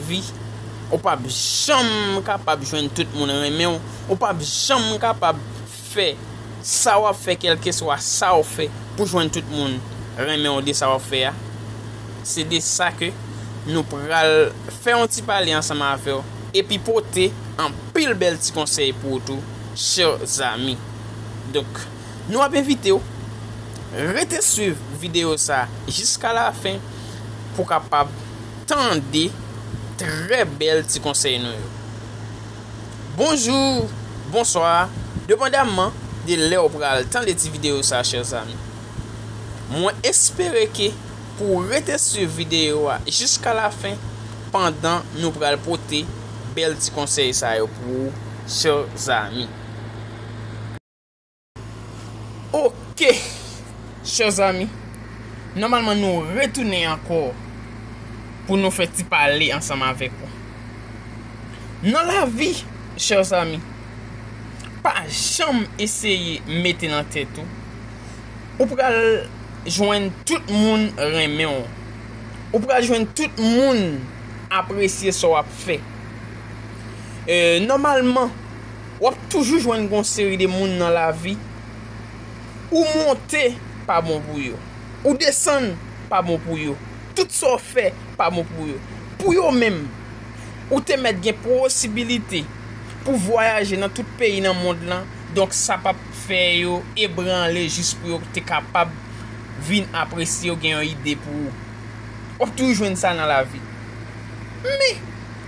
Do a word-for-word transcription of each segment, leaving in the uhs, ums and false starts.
vi, ou p ap janm kapab jwenn tout moun renmen w. Ou p ap janm kapab fè sa w ap fè, kèlkeswa sa w fè, pou jwenn tout moun renmen w de sa w ap fè a. Se de sa ke nou pral fè yon ti pale ansanm avè w, epi pote anpil bèl ti konsèy pou ou tou, chè zanmi. Donk, nou ap envite w rete swiv videyo sa jiska lafen pou kapab tande trè bèl ti konsèy nou yo. Bonjou, bonswa, depandamman de lè w pral tande ti videyo sa, chè zanmi. Mwen espere ke pou w rete swiv videyo a jiska lafen pandan nou pral pote bèl ti konsèy sa yo pou ou, chè zanmi. Oke, chè zanmi, nòmalman nou retounen ankò pou nou fè ti pale ansanm avèk ou. Nan lavi, chè zanmi, pa janm eseye mete nan tèt ou ou pral jwenn tout moun renmen w. Ou pral jwenn tout moun apresye sa w ap fè. E, nòmalman, w ap toujou jwenn gon seri de moun nan lavi. Ou monte, pa bon pou yo. Ou desann, pa bon pou yo. Tout sa w fè, pa bon pou yo. Pou yo menm, ou te mèt gen posibilite pou vwayaje nan tout peyi nan mond lan, donk sa p ap fè yo ebranle jis pou yo te kapab vin apresye yo, gen yon ide pou ou. W ap toujou jwenn sa nan lavi. Men,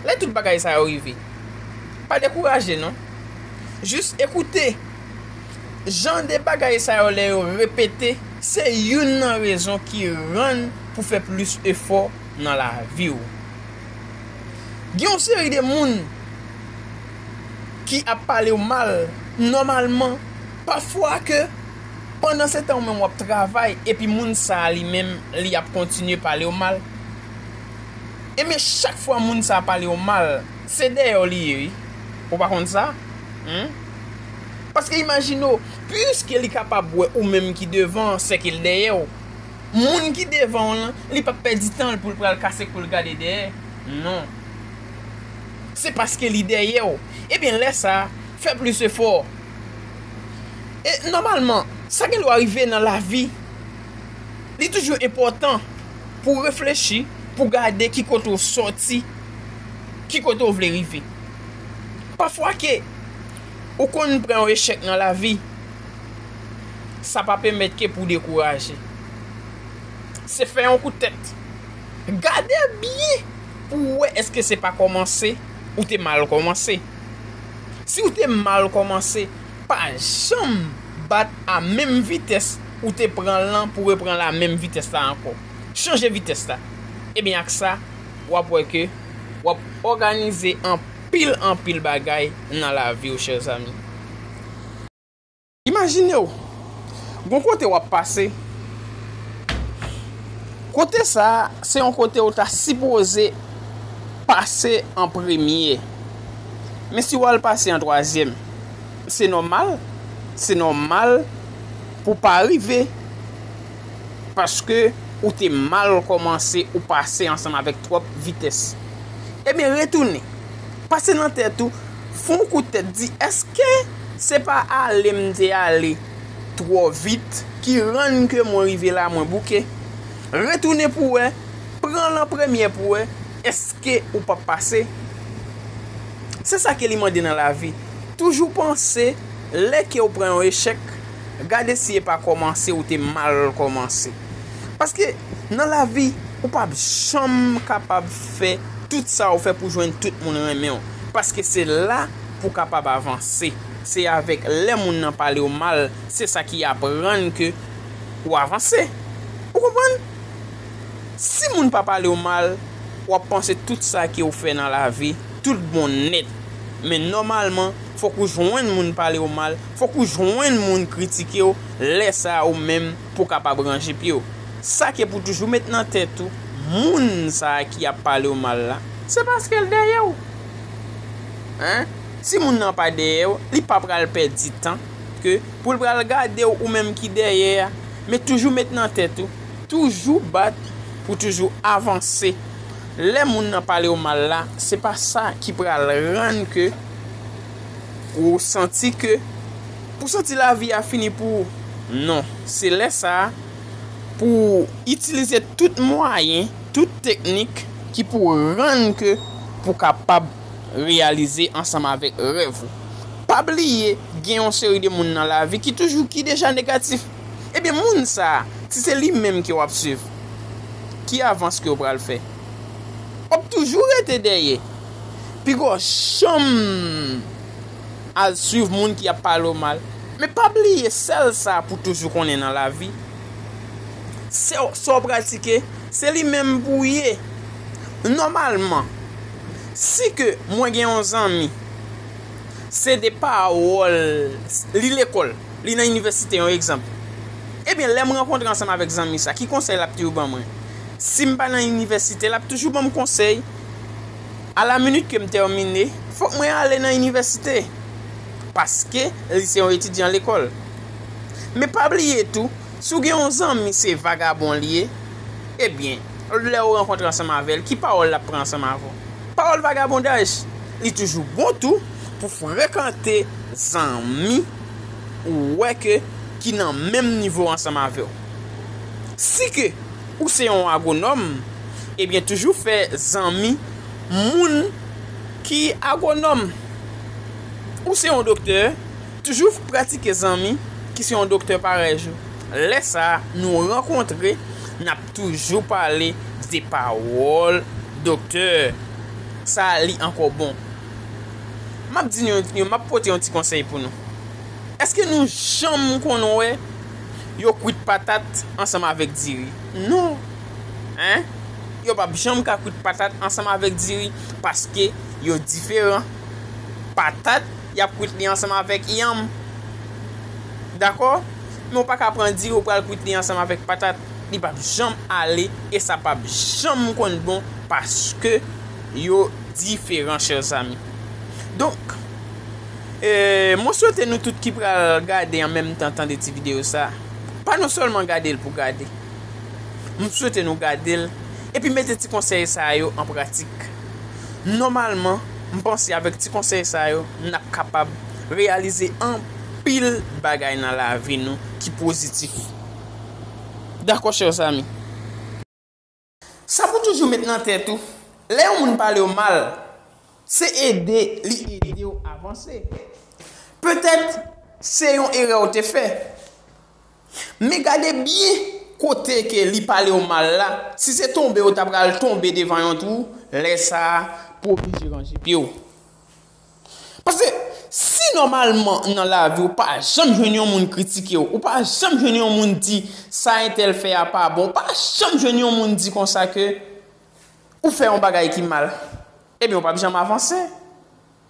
lè tout bagay sa yo rive, pa dekouraje non. Jis ekoute. Jan de bagay sa yo lè yo repete, se youn nan rezon ki rann pou fè plis efò nan lavi w. Gen yon seri de moun ki ap pale w mal, nòmalman, pafwa ke pandan se tan ou menm w ap travay epi moun sa a li menm li ap kontinye pale w mal. Ebyen chak fwa moun sa a pale w mal, se dèyè w li ye wi. Ou pa konn sa? Hmm? Paske imajine w, piske li kapab wè ou menm ki devan, sèke l dèyè w. Moun ki devan w lan, li p ap pèdi tan l pou l pral kase kou l gade dèyè. Non. Se paske li dèyè w. Ebyen lè sa a, fè plis efò. E nòmalman, sa gen dwa rive nan lavi. Li toujou enpòtan pou w reflechi, pou w gade ki kote w sòti, ki kote w vle rive. Pafwa ke ou konn pran yon echèk nan lavi, sa pa pèmèt ke pou w dekouraje. Se fè yon kout tèt. Gade byen pou w wè èske se pa kòmanse ou te mal kòmanse. Si w te mal kòmanse, pa janm bat a menm vitès ou te pran lan pou repran la menm vitès la ankò. Chanje vitès la. Ebyen ak sa, w ap wè ke w ap òganize anpil anpil bagay nan lavi w, chè zanmi. Imajine w, gon kote w ap pase. Kote sa a, se yon kote w ta sipoze pase an premye. Men si w al pase an twazyèm, se nòmal, se nòmal pou w pa rive. Paske ou te mal kòmanse, ou pase ansanm avèk twòp vitès. Ebyen, retounen. Pase nan tèt ou, fè yon kout tèt, di, èske se pa ale m te ale twò vit ki rann ke mwen rive la, mwen bouke? Retounen pou wè, pran lan premye pou wè, èske ou p ap pase? Se sa ke li mande nan lavi. Toujou panse, lè ke w pran yon echèk, gade si e pa kòmanse ou te mal kòmanse. Paske nan lavi, ou p ap janm kapab fè tout sa w fè pou jwenn tout moun renmen w. Paske se la pou w kapab avanse. Se avèk lè moun nan pale w mal, se sa ki aprann ke ou avanse. Ou konprann? Si moun pa pale w mal, w ap panse tout sa ke w fè nan lavi, tout bon nèt. Men nòmalman, fòk ou jwenn moun pale w mal, fòk ou jwenn moun kritike w, lè sa a ou menm pou w kapab ranje pye w. Sa ke pou toujou met nan tèt ou, moun sa a ki ap pale w mal la, se paske l dèyè w. Hein? Si moun nan pa dèyè w, li pa pral pèdi tan ke pou l pral gade w ou menm ki dèyè a. Men toujou met nan tèt ou, toujou bat pou toujou avanse. Lè moun nan pale w mal la, se pa sa ki pral rann ke ou santi ke, pou santi lavi a fini pou ou. Non, se lè sa a pou w itilize tout mwayen, tout teknik ki pou rann ke pou kapab reyalize ansanm avèk rèv ou. Pa bliye, gen yon seri de moun nan lavi ki toujou, ki deja negatif. Ebyen, moun sa a, si se li menm ke w ap swiv, ki avans ke w pral fè? W ap toujou rete dèyè. Piga w janm al swiv moun ki ap pale w mal. Men pa bliye, sèl sa pou toujou konnen nan lavi, se sa w pratike, se li menm pou w ye. Nòmalman, si ke mwen gen yon zanmi, se de pawòl, li lekòl, li nan inivèsite, yon egzanp. Ebyen, lè m rankontre ansanm avèk zanmi sa, ki konsèy l ap toujou ban mwen? Si m pa nan inivèsite, l ap toujou ban m konsèy. Alaminit ke m tèmine, fòk mwen ale nan inivèsite. Paske li se yon etidyan lekòl. Men pa bliye tou, si w gen yon zanmi se vagabon li ye, ebyen, lè w rankontre ansanm avè l, ki pawòl l ap pran ansanm avè w? Pawòl vagabondaj. Li toujou bon tou pou frekante zanmi ou wè ke ki nan menm nivo ansanm avè w. Si ke ou se yon agwonòm, ebyen, toujou fè zanmi moun ki agwonòm. Ou se yon doktè, toujou pratike zanmi ki se yon doktè parèy ou. Lè sa a, nou rankontre, n ap toujou pale de pawòl doktè. Sa a, li ankò bon. M ap di nou, m ap pote yon ti konsèy pou nou. Èske nou janm konn wè yo kwit patat ansanm avèk diri? Non. Hein? Yo p ap janm ka kwit patat ansanm avèk diri paske yo diferan. Patat, y ap kwit li ansanm avèk yanm. Dakò? Men w pa ka pran diri, w pral kwit li ansanm avèk patat. Li p ap janm ale e sa p ap janm konn bon paske yo diferan, chè zanmi. Donk, e, mwen swete nou tout ki pral gade an menm tan tande ti videyo sa, pa nou sèlman gade l pou gade. M swete nou gade l epi mete ti konsèy sa yo an pratik. Nòmalman, m panse avèk ti konsèy sa yo, n ap kapab reyalize anpil bagay nan lavi nou ki pozitif. Dakò, chè zanmi? Sa pou toujou met nan tèt ou, lè yon moun pale w mal, se ede li ede w avanse. Petèt se yon erè w te fè. Men gade byen kote ke li pale w mal la, si se tonbe w ta pral tonbe devan yon twou, lè sa a, pou oblije ranje pye w. Paske si nòmalman nan lavi ou pa janm jwenn yon moun kritike w, ou pa janm jwenn yon moun di sa entèl fè a pa bon, ou pa janm jwenn yon moun di konsa ke ou fè yon bagay ki mal, ebyen ou p ap janm avanse.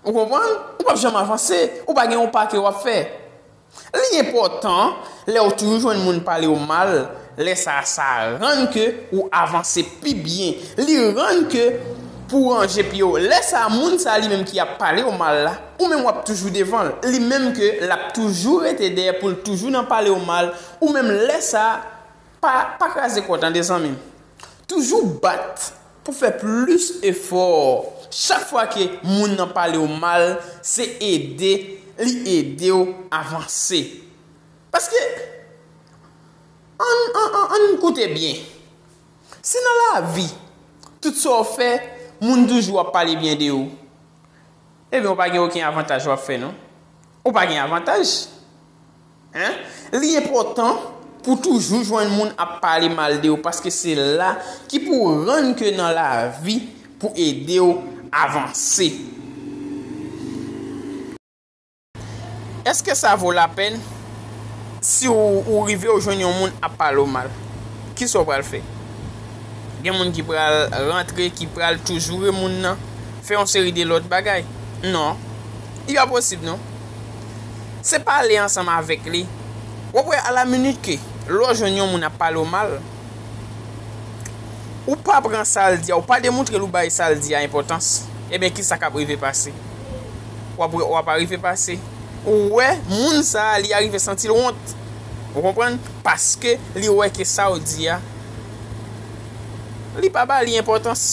Ou konprann? Ou p ap janm avanse, ou pa gen yon pa ke w ap fè. Li enpòtan, lè w toujou jwenn moun pale w mal, lè sa a, sa rann ke ou avanse pi byen. Li rann ke pou w ranje pye w. Lè sa a, moun sa a li menm ki ap pale w mal la, ou menm w ap toujou devan l. Li menm ke l ap toujou rete dèyè pou l toujou nan pale w mal, ou menm lè sa a, pa, pa kraze kò w tande zanmi m. Toujou bat pou fè plis efò. Chak fwa ke moun nan pale w mal, se ede li ede w avanse. Paske, ann, ann, ann, ann koute byen. Si nan lavi, tout sa w fè, moun toujou ap pale byen de ou, ebyen, ou pa gen okenn avantaj w ap fè, non. Ou pa gen avantaj. Hein? Li enpòtan pou toujou jwenn moun ap pale mal de ou, paske se la ki pou rann ke nan lavi pou ede w avanse. Èske sa vo lapèn si w, ou rive w jwenn yon moun ap pale w mal? Kisa w pral fè? Gen moun ki pral rantre, ki pral toujoure moun nan, fè yon seri de lòt bagay. Non. Li pa posib, non. Se pale ansanm avèk li. W ap wè alaminit ke lè w jwenn yon moun ap pale w mal, ou pa pran sa l di a, ou pa demontre l ou bay sa l di a enpòtans, ebyen, kisa k ap rive pase? W ap, w ap arive pase. Ou wè, moun sa a, li arive santi l wont. Ou konprann? Paske li wè ke sa w di a, Li pa ba li enpòtans.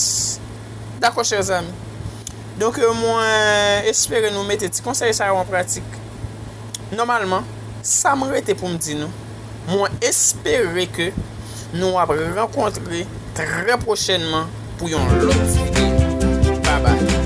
Dakò, chè zanmi. Donk, mwen espere nou mete ti konsèy sa yo an pratik. Nòmalman, sa m rete pou m di nou, mwen espere ke nou ap rankontre trè pwochènman pou yon lòt videyo. Babay.